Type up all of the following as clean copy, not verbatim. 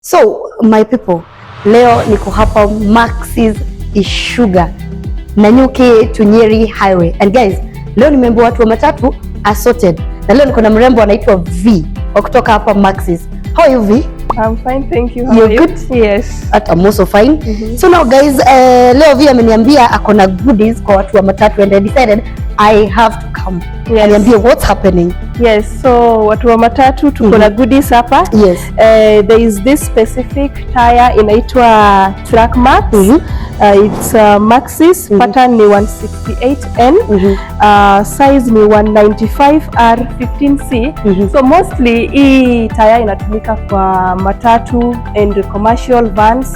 So my people, leo niko hapa Maxis Ishuga, Nanyuki to Nyeri Highway. And guys, leo nimeambiwa watu wa matatu assorted. Na leo niko na mrembo anaitwa V wa kutoka hapa Maxis. How are you, V? I'm fine, thank you. How You're are you? Good? Yes. At I'm also fine. So now guys, leo V ameniambia ako na goodies kwa watu wa matatu and I decided I have to come. Yes. Aniambie what's happening. Yes, so watu wa matatu tuko na goodies hapa. There is this specific tire inaitwa Trackmax. It's Maxis, pattern ni 168N. Size ni 195 R15C. So mostly hii tire inatumika kwa matatu and commercial vans.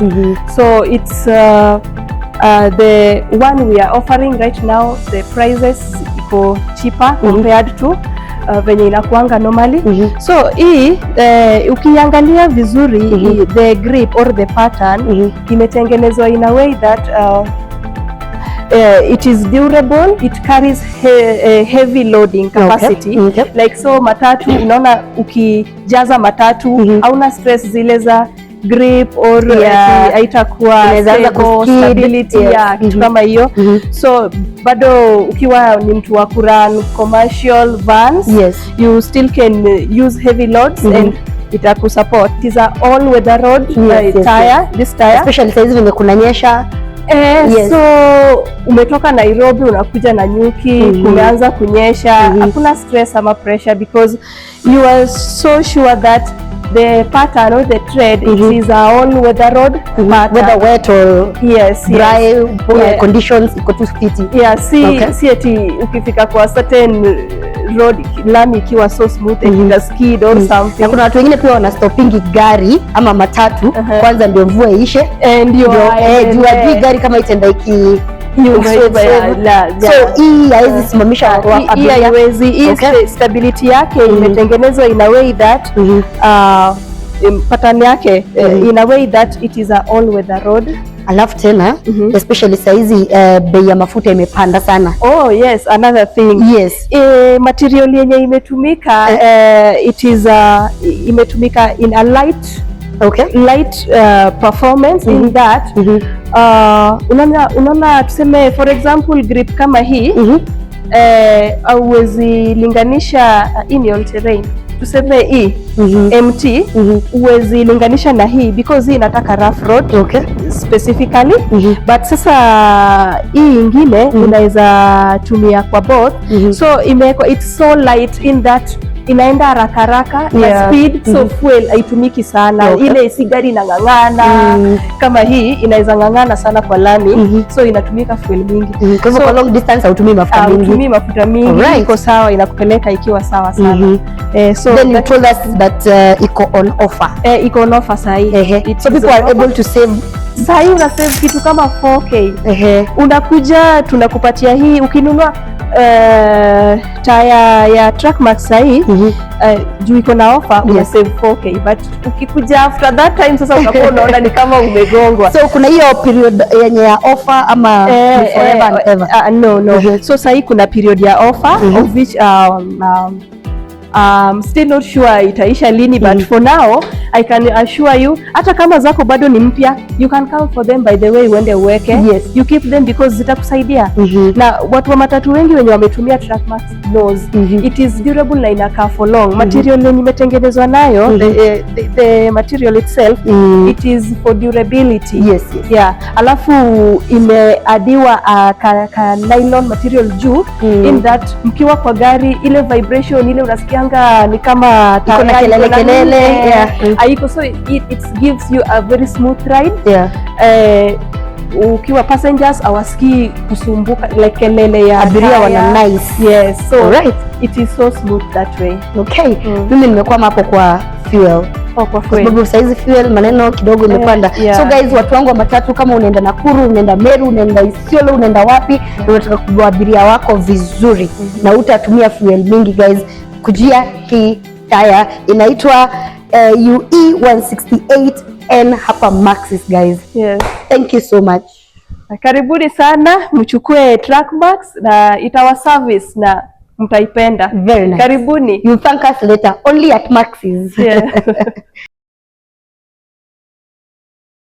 So it's the one we are offering right now, the prices iko cheaper compared to venye inakuanga normally. So hii ukiangalia vizuri, hii, the grip or the pattern imetengenezwa in a way that it is durable, it carries heavy loading capacity. Like, so matatu, unaona ukijaza matatu hauna stress zile za grip or ati haitakuwa Inaweza anza stable, kuskid. Stability ya kitu kama hiyo. So bado ukiwa ni mtu wa kurun commercial vans, you still can use heavy loads and itakusupport. It is a all weather road tire, this tire. Especially saizi venye kunanyesha. So umetoka Nairobi unakuja Nanyuki, kumeanza kunyesha, hakuna stress ama pressure because you are so sure that the pattern or the tread, it is a all weather road pattern. Whether wet or dry conditions, iko tu fiti. Yeah, si, si eti ukifika kwa certain road, lami ikiwa so smooth mm ita skid or something. Na kuna watu wengine pia wanastopingi gari ama matatu kwanza ndio mvua iishe, Ndio ndio juu aendelee. ajui gari kama itaenda iki La, So hii haiwezi simamisha Hii abiria. haiwezi. Hii stability yake imetengenezwa in a way that pattern yake in a way that it is a all weather road. Alafu tena especially saizi bei ya mafuta imepanda sana. Oh yes, another thing. Material yenye imetumika, it is imetumika in a light light performance in that unaona tuseme for example grip kama hii, hauwezi linganisha, hii ni all terrain, tuseme hii MT, huwezi linganisha na hii because hii inataka rough road specifically, but sasa hii ingine unaweza tumia kwa both. So imewekwa, it's so light in that inaenda haraka haraka na speed, so fuel haitumiki sana. Ile si gari inang'ang'ana kama hii inaweza ng'ang'ana sana kwa lami, so inatumika fuel mingi. Kwa hivyo So, kwa long distance hautumii mafuta mingi. Hautumii mafuta mingi. Iko sawa, inakupeleka ikiwa sawa sana. So Then you told us that iko on offer. Iko on offer sahi. It So is people on are offer. Able to save. Sahi una save kitu kama 4K. Unakuja tunakupatia hii ukinunua tire ya Trackmax sahii, juu iko na offer, una save 4K, but ukikuja after that time sasa utakuwa unaona ni kama umegongwa. So kuna hiyo period yenye ya offer ama ni forever and ever? No. So sahii kuna period ya offer of which still not sure itaisha lini, but for now I can assure you, hata kama zako bado ni mpya, you can come for them, by the way, uende uweke. You keep them because zitakusaidia. Na watu wa matatu wengi wenye wametumia Trackmax knows it is durable na inakaa for long. Material yenye imetengenezwa nayo, the material itself, it is for durability. Yeah, alafu imeaddiwa ka nylon material juu in that mkiwa kwa gari, ile vibration ile unasikianga ni kama Iko na tayari kelele iko na kelele, haiko, so it gives you a very smooth ride. Ukiwa passengers hawasikii kusumbuka, like kelele ya Abiria tire. Wana nice. Yes, so Alright. it is so smooth that way. Okay. Mm. Mimi nimekwama hapo kwa fuel. Oh, kwa Kwa fuel. sababu saizi fuel maneno kidogo imepanda. Yeah. So guys, watu wangu wa matatu, kama unaenda Nakuru, unaenda Meru, unaenda Isiolo, unaenda wapi, na unataka kubeba abiria wako vizuri na utatumia fuel mingi, guys, kujia hii tire inaitwa UE 168N hapa Maxis, guys. Yes. Thank you so much. Karibuni sana mchukue Trackmax na itawa service na mtaipenda. Very nice. Karibuni. You thank us later, only at Maxis. Yeah.